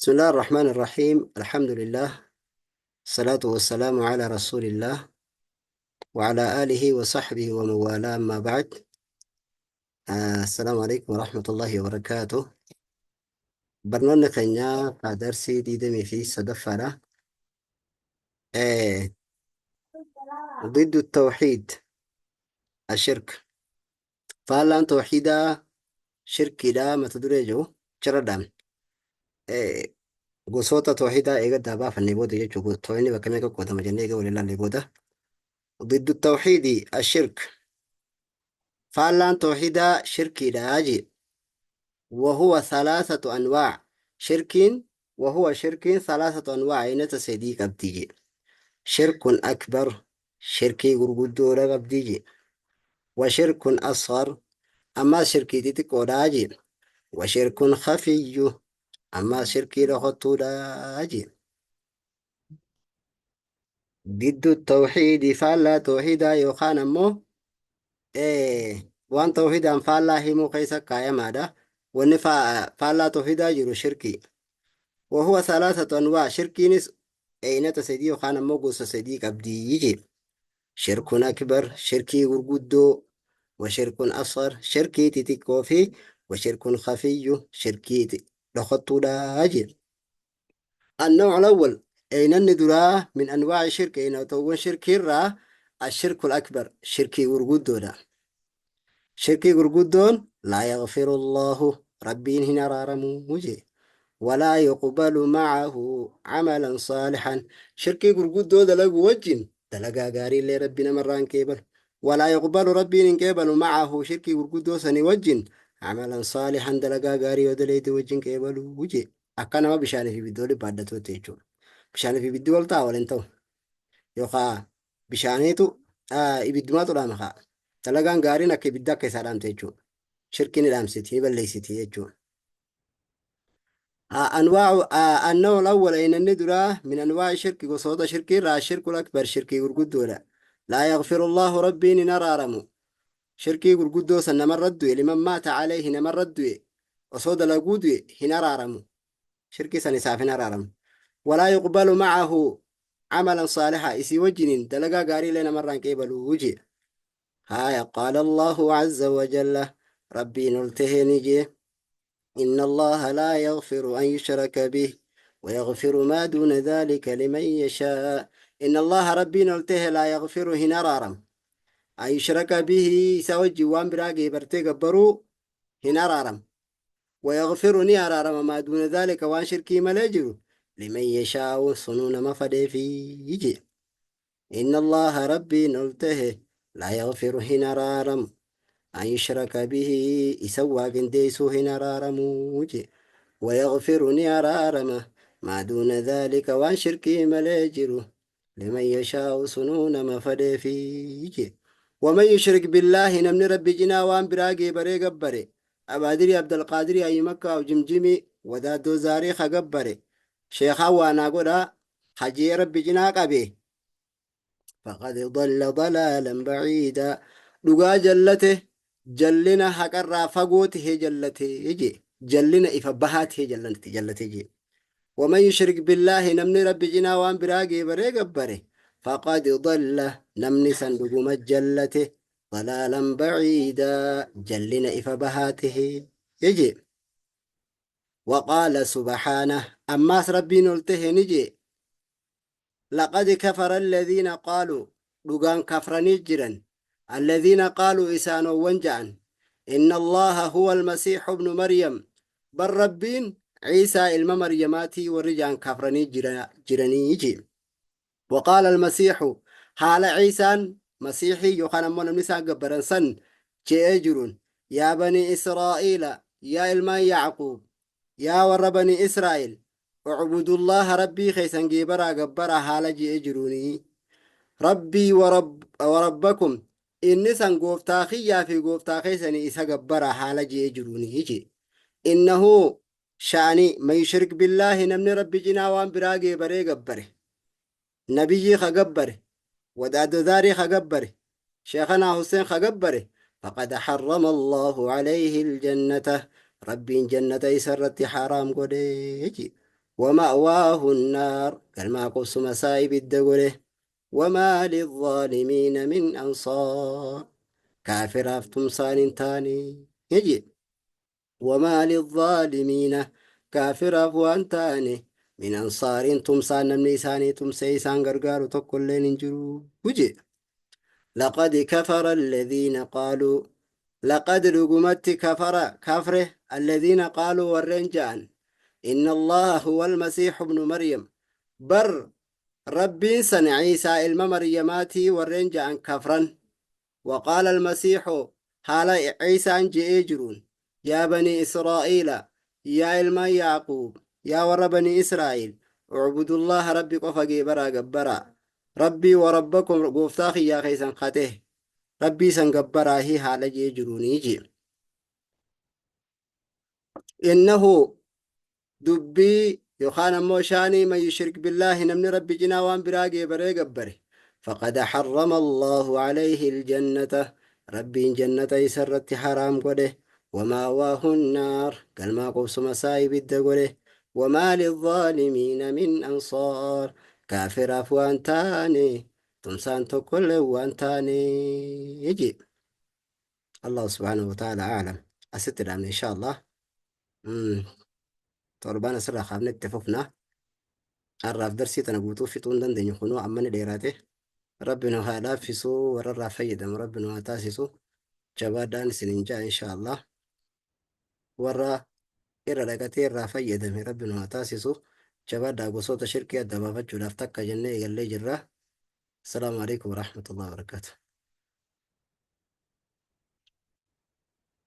بسم الله الرحمن الرحيم، الحمد لله، الصلاة والسلام على رسول الله وعلى آله وصحبه ومن والاه، أما بعد. السلام عليكم ورحمة الله وبركاته. Barnoonni keenya darsii 23ffaadha. ضد التوحيد الشرك، faallaan tawxiidaa shirkiidha mata duree jiru cirradhaan gosoota tawxiidaa eegaddaa baafannee booda jechuudha. Tawxiidni bakka meeqa qoodama jennee eega wal ilaallee booda. ضد التوحيد الشرك، faallaan tawxiidaa shirkiidha jee. وهو ثلاثة أنواع، شركين وهو شركين ثلاثة أنواع aynata sadii qabdi jee. شرك أكبر، shirkii gurguddoodha qabdi jee. وشرك أصغر، ammaas shirkii xixiqqoodha jee. وشرك خفي، ammaas shirkii dhokattuudha jee. ضد التوحيد، faallaa tawxiidaa yookaan ammoo waan tawxiidaan faallaa himuu keessa kaayamaadha. Wanni faallaa tawxiidaa jiru shirkii. وهو ثلاثة أنواع، shirkiinis aynata sadii yookaan ammoo gosa sadii qabdii jee. شرك أكبر، shirkii gurguddoo، وشرك أصغر، shirkii xixiqqoo fi وشرك خفي، shirkii dhokattuudha jee. النوع الأول، aynanni duraa، من أنواع الشرك، aynatawwan shirkiirraa، الشرك الأكبر، shirkii gurguddoodha. Shirkii gurguddoon لا يغفر الله، rabbiin hin araaramuu jee. ولا يقبل معه عملا صالحا، shirkii gurguddoo dalagu wajjin dalagaa gaariillee rabbi namarraa hin qeebalu. ولا يقبل، rabbiin hin qeebalu، معه، shirkii gurguddoo sanii wajjin، عملا صالحا، dalagaa gaarii yoo daleeyte wajjin qeebaluu jee. Akka nama bishaanii fi ibidda walitti baaddatuutti jechuudha. Bishaanii fi ibiddi wal ta'a, wal hin ta'u. Yookaan bishaaniitu ibiddumaatu dhaama kaa. Dalagaan gaariin akka ibidda akka isaa dhaamte jechuudha. Shirkii ni dhaamsiti, ni balleessiti jechuudha. أنواع النوع الأول، aynanni duraa، من أنواع الشرك، gosoota shirkii irraa، الشرك الأكبر، shirkii gurguddoodha. لا يغفر الله، rabbiin hin araaramu. Shirkii gurguddoo san namarra du'e، لمن مات عليه، namarra du'e osoo dalaguu du'e hin araaramu. Shirkii san isaaf hin araaramu. ولا يقبل معه عملا صالحا، isii wajjiniin dalagaa gaariilee namarraa hin qeebaluu jee. Haya، قال الله عز وجل، rabbiin ol tahee ni jee: إن الله لا يغفر أن يشرك به ويغفر ما دون ذلك لمن يشاء. إن الله، rabbiin ol tahe، لا يغفر، hin araaram، أن يشرك به، isa wajjin waan biraa geebartee gabbaruu hin araaram. ويغفر، ni araarama، ما دون ذلك، waan shirkii malee jiru، لمن يشاء، sunuu nama fedheefi jee. إن الله، rabbiin ol tahe، لا يغفر، hin araaram، أن يشرك به، isa waa qindeessuu hin araaramuu jee. ويغفر، ni araarama، ما دون ذلك، waan shirkii malee jiru، لمن يشاء، sunuu nama fedheefi jee. ومن يشرك بالله، namni rabbi cinaa waan biraa geebaree gabbare, abaadirii Abdalqaadirii ayi makkaa jimjimii wadaaddoo zaarii ka gabbare, sheekaa waanaa godhaa hajee rabbi cinaa qabe, فقد ضل ضلالا بعيدا، dhugaa jallate, jallina haqarraa fagoo tahee jallate jee, jallina ifa bahaa tahee jallate jee. ومن يشرك بالله، namni rabbi cinaa waan biraa geebaree gabbare، فقد ضل، namni san dhuguma jallate، ضلالا بعيدا، jallina ifa bahaa tahee jee. وقال سبحانه، ammaas rabbiin ol tahe ni jee: لقد كفر الذين قالوا، dhugaan kafranii jiran، الذين قالوا، isaanowwan ja'an، إن الله هو المسيح ابن مريم، bar rabbiin ciisaa ilma maryamaatii warri ja'an kafranii jiranii jee. وقال المسيح، haala ciisaan masiixii yookaan ammoo namni isaan gabbaran san je'ee jiruun: يا بني إسرائيل، yaa ilmaan Yacquub, yaa warra banii Israa'el، اعبدوا الله، rabbii keessan geebaraa gabbaraa haala je'ee jiruunii، ربي ورب وربكم، inni san gooftaa kiyyaa fi gooftaa keessanii isa gabbaraa haala je'ee jiruunii jee. إنه sha'anii من يشرك بالله، namni rabbi cinaa waan biraa geebaree gabbare, nabiyyii ka gabbare, wadaadodaarii ka gabbare, sheekhanaa Hussein ka gabbare، فقد حرم الله عليه الجنة، rabbiin jannata isa irratti haraam godhee jee. Wama'waahu nnaar, galmaa qubsuma isaa ibidda godhe. Wamaa lilzaalimiina min ansaar, kaafiraaf tumsaan hin taane jedhe. Wamaa lilzaalimiina, kaafiraaf waan taane, min ansaariin, tumsaan namni isaanii tumsee isaan gargaaru tokkolleen hin jiru jedhe. Laqad kafara alladhiina qaaluu, laqad dhugumatti, kafara kafre, alladhiina qaaluu warreen ja'an, inna Allaha huwa almasiixu ibnu Maryam, bar Rabbiin san Ciisaa ilma Maryamaatii warreen ja'an kafran. Waqaala almasiixu, haala Ciisaan je'ee jiruun, yaa banii Israa'iila, yaa ilmaan Yaaquub, yaa warra banii Israa'iil, ucbudullaaha, Rabbi qofa geebaraa gabbaraa, Rabbii wa rabbakum, gooftaa kiyyaa keessan kate Rabbii san gabbaraahi haala je'ee jiruunii je'e. Innahu dubbii yookaan ammoo shaanii, man yushrik billaahi, namni Rabbi cinaa waan biraa geebaree gabbare, faqad harrama Allaahu alayhi aljannata, Rabbiin jannata isa irratti haraam godhe, wamaawaahu nnaar, galmaa qubsuma isaa ibidda godhe, wamaa lilzaalimiina min ansaar, kaafiraaf waan taane tumsaan tokkollee waan taane jedhe. Allahu subhaanahu wa ta'ala a'lam. Asitti dhaabne insha Allah. Torbaan asirraa kaafne itti fufna. Har'aaf darsii tana guutuu fixuu hin dandeenyu, kunoo amma ni dheeraate. Rabbi nu haa laaffisu, warra irraa fayyadamu Rabbi nu haa taasisu. Jabaadhaan isinin ja'a insha Allah. Warra irra dhaqatee irraa fayyadame Rabbi nu haa taasisu. Jabaadhaa, gosoota shirkii adda baafachuudhaaf takka jennee eegallee jirra. Assalaamu alaikum warahmatullahi wabarakatuh.